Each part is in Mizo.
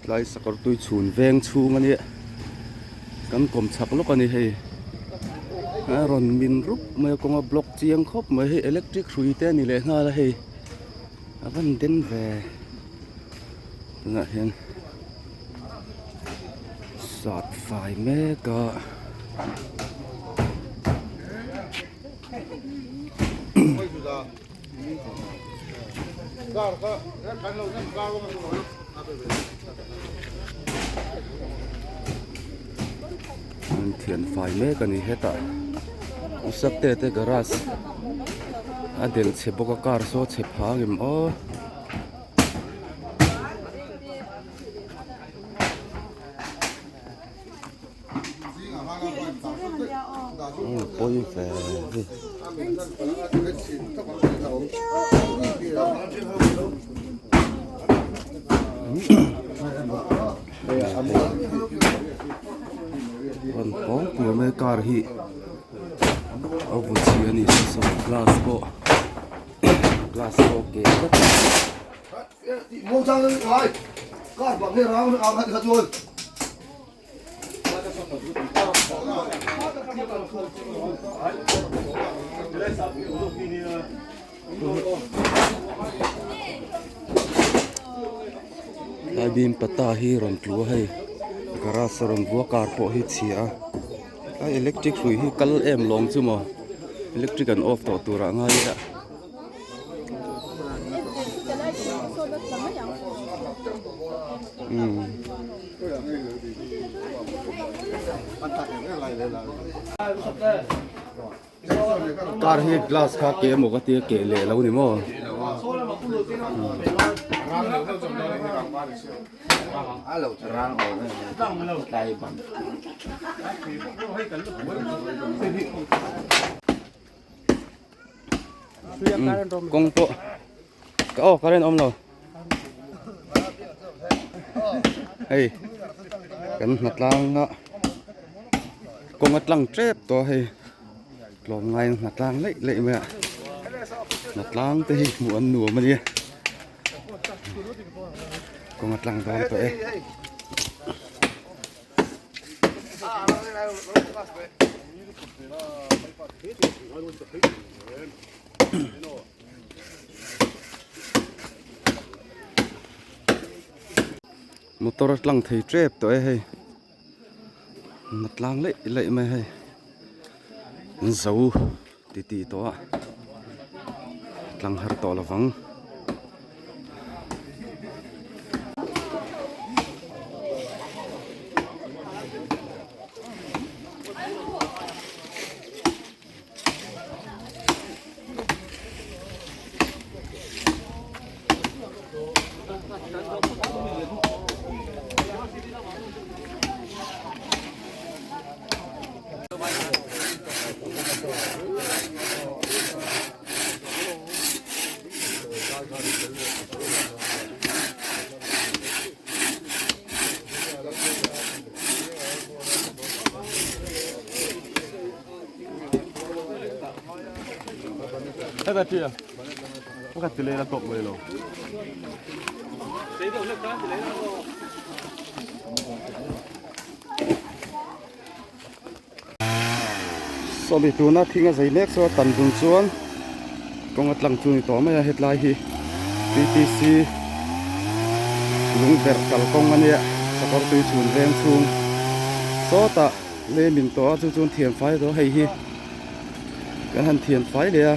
Tlai sakawr tui chhun veng chhung a nia kan kawm chhak lawk a ni hei a rawn min rup mai a kawng a block chiang khawp mai hei electric hrui te a ni leh nghal a hei a van den ve tunah hian sat fai mek a. An thian fai mek a ni hetah usakte te garage a del chhe bawk a car saw chhe phang em aw. Pawi ve hei. Rawn pawng pur mai car hi a vu chhi a ni saw glass pawh glass pawh keh vek a. Tlai bim pata hi rawn tlu a hei garage a rawn vua car pawh hi chhia a tlai electric hrui hi kal em lawng chu maw electric an off tawh turah a ngai a. Car hi glass kha keh emaw ka tia keh leh lo ni maw. Kawng pawh aw current awm lo hei kan hnatlang a kawng a tlang tep tawh a hei tlawm ngaiin hnatlang laih laih mai a hnatlang te hi hmuh an nuam a nia kawng a tlang dawn tawh e. Motor a tlang thei tep tawh e hei a tlang laih laih mai hei an zo titih tawh a tlang har tawh lovang. Sawmi tuna thing a zei mek chu a tan dun chuan kawng a tlang chu a ni tawh mai a hetlai hi P T C lungverh kalkawng a nia sakawr tui chhun veng chhung sawtah lei min tawh a chu chuan thiam fai tawh hei hi kan han thiam fai leh a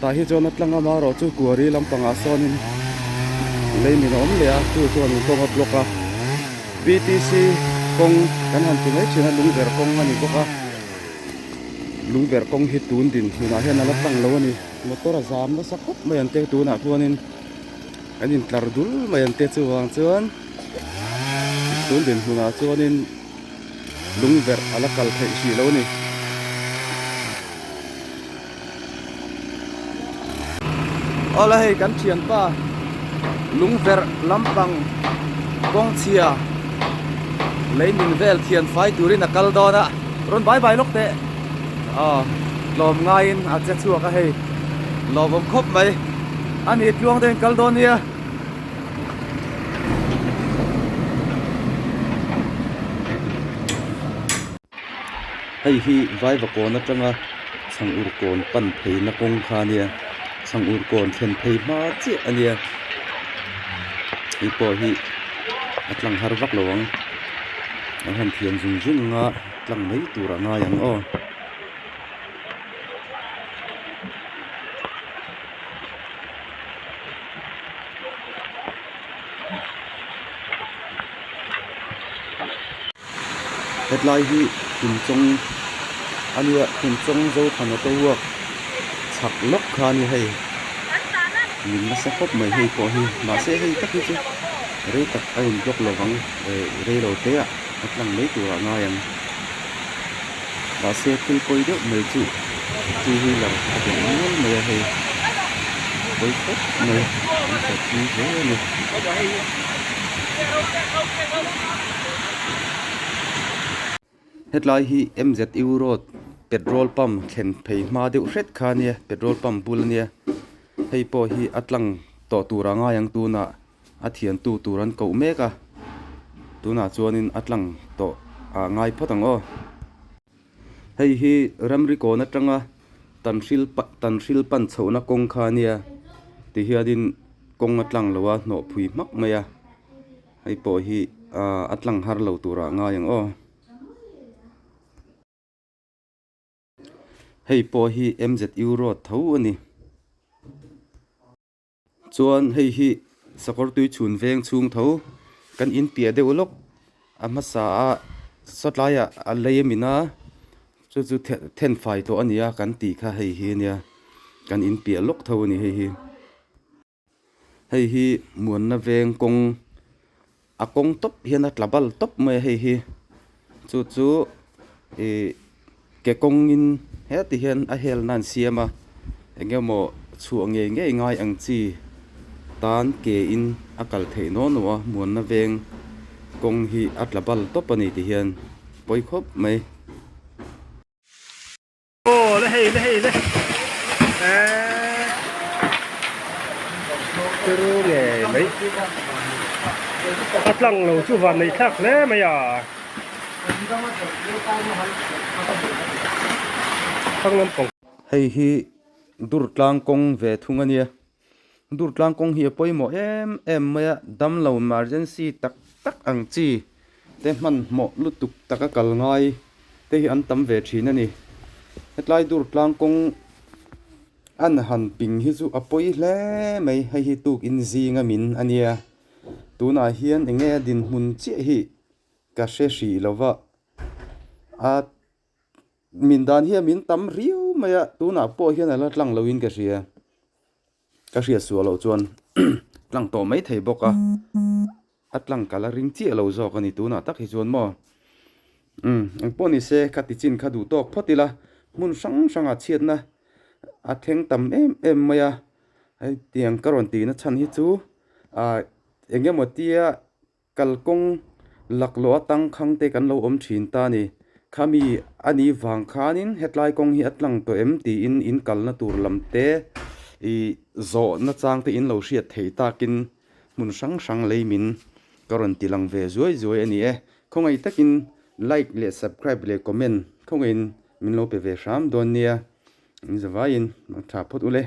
tah hi chuan a tlang a marawh chu kuari lampangah sawnin lei min a awm leh a chu chuan in kawng a block a P T C kawng kan han ti mai thin a lungverh kawng a ni bawk a lungverh kawng hi tun din hmunah hian a la tlang lo a ni motor a zam nasa khawp mai ang te tunah khuanin an intlar dul mai ang te chuvang chuan tun din hmunah chuanin. Lungverh a la kal theih hrih lo a ni. Awle hei kan thianpa lungverh lampang kawng chhia lei min vel thian fai turin a kal dawn a rawn bai bai lawk teh aw tlawm ngaiin a che chhuak a hei. Lawmawm khawp mai. A ni tluang deuhin kal dawn nia. Hei hi Vaivakawn atanga Chhangur kawn pan pheina kawng kha a nia. Chhangur kawn thlen phei hma chiah a nia. Hei pawh hi a tlang har vak lo ang. An han thiam zung zung anga tlang mai tur a ngai ang aw. Hetlai hi Phunchawng a nia Phunchawng Zothana te uak chhak lawk kha a ni hei min nasa khawp mai hei pawh hi mahse hei tak hi chu rei tak a in block lovang eh rei lo te ah a tlang mai tur ah ngai ang mahse thil pawi deuh mai chu two wheeler a belh nual mai a hei pawi khawp mai an thatpui hle a ni. Hetlai hi M_Z_U road petrol pump thlen phei hma deuh hret kha ania petrol pump bul ania hei pawh hi a tlang tawh tur a ngai ang tunah a thiantu tur an koh mek a tunah chuanin a tlang tawh ah ngai phawt ang aw. Hei hi ramri kawn atanga tanhril tanhril pan chhohna kawng kha ania tihianin kawng a tlang lo a hnawh phui hmak mai a hei pawh hi ah a tlang har lo turah a ngai ang aw. Hei pawh hi M_Z_U road tho a ni. Chuan hei hi sakawr tui chhun veng chhung tho kan in piah deuh lawk a hmasa a sawtlaiah a lei a min a chu chu then fai tawh a ni a kan tih kha hei hi a nia kan in piah lawk tho a ni hei hi. Hei hi muanna veng kawng a kawng tawp hian a tla bal tawp mai a hei hi chu chu ih ke kawngin heti hian a helna an siam a eng emaw chhuah ngei ngei ngai ang chi tan ke in a kal theih nawn lo a muanna veng kawng hi a tla bal tawp a ni ti hian pawi khawp mai. Aw le hei le hei le eee turu ngei mai a tlang lo chu van neih thlak hle mai a thlang lampang. Hei hi Durtlang kawng ve thung a nia Durtlang kawng hi a pawimawh em em mai a damlo emergency tak tak ang chi te hmanhmawh lutuk taka kal ngai te hi an tam ve thin a ni. Hetlai Durtlang kawng an han ping hi chu a pawi hle mai hei hi tukin zinga min a nia tunah hian eng nge a dinhmun chiah hi ka hre hrih lo va a. Min dan hian min tam riau mai a, tunah pawh hian a la tlang loin ka hria. Ka hriat suah loh chuan tlang tawh mai thei bawk a, a tlang ka la ring chiah lo zawk a ni tunah tak hi chuan maw. Umm engpawh ni se kha ti chin kha duh tawk phawt ila, hmun hrang hrangah chhiatna a thleng tam em em mai a, hei tiang ka rawn tihna chhan hi chu ah eng emaw tia Kalkawng laklawh atang khang te kan lo awm thin ta ni. Khami a ni vang khanin hetlai kawng hi a tlang tawh em tiin in kalna tur lam te ih zawhna chang te in lo hriat theih takin hmun hrang hrang lei min ka rawn ti lang ve zuai zuai a ni e. Khawngaih takin like leh subscribe leh comment khawngaihin min lo pe ve hram dawn nia. Min zavaiin tha phawt ule.